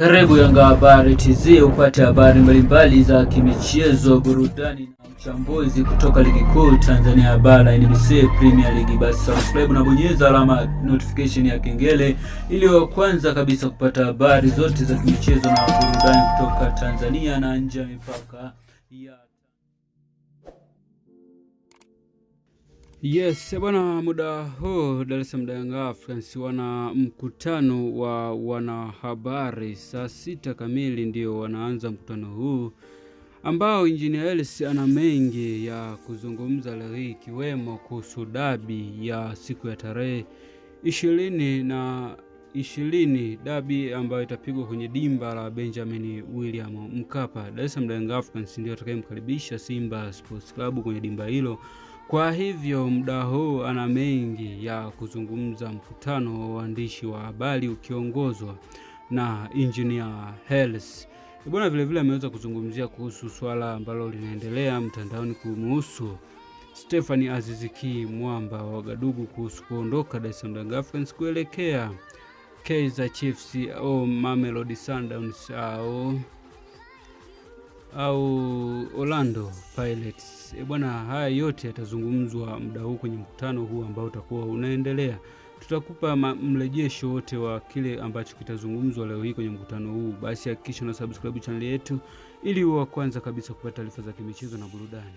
Karibu Yanga Habari TZ upate habari mbalimbali za kimichezo, burudani na uchambuzi kutoka ligi kuu Tanzania bara NBC Premier League. Basi subscribe na bonyeza alama notification ya kengele ili wa kwanza kabisa kupata habari zote za kimichezo na burudani kutoka Tanzania na nje ya mipaka ya Yes, bwana, muda huu Dar es Salaam Young Africans wana mkutano wa wanahabari saa 6 kamili ndio wanaanza mkutano huu ambao Engineer Hersi ana mengi ya kuzungumza leo hii, ikiwemo kuhusu dabi ya siku ya tarehe 20, dabi ambayo itapigwa kwenye dimba la Benjamin William Mkapa. Dar es Salaam Young Africans ndio atakayemkaribisha Simba Sports Club kwenye dimba hilo. Kwa hivyo muda huu ana mengi ya kuzungumza, mkutano wa waandishi wa habari ukiongozwa na Engineer Hersi. Bwana vile vile ameweza kuzungumzia kuhusu swala ambalo linaendelea mtandaoni kumuhusu Stephanie Aziz Ki Mwamba wa Wagadugu kuhusu kuondoka Dar es Salaam Young Africans kuelekea Kaizer Chiefs au Mamelodi Sundowns au Orlando Pirates. Bwana, haya yote yatazungumzwa muda huu kwenye mkutano huu ambao utakuwa unaendelea. Tutakupa mrejesho wote wa kile ambacho kitazungumzwa leo hii kwenye mkutano huu. Basi hakikisha una subscribe channel yetu ili uwe wa kwanza kabisa kupata taarifa za kimichezo na burudani.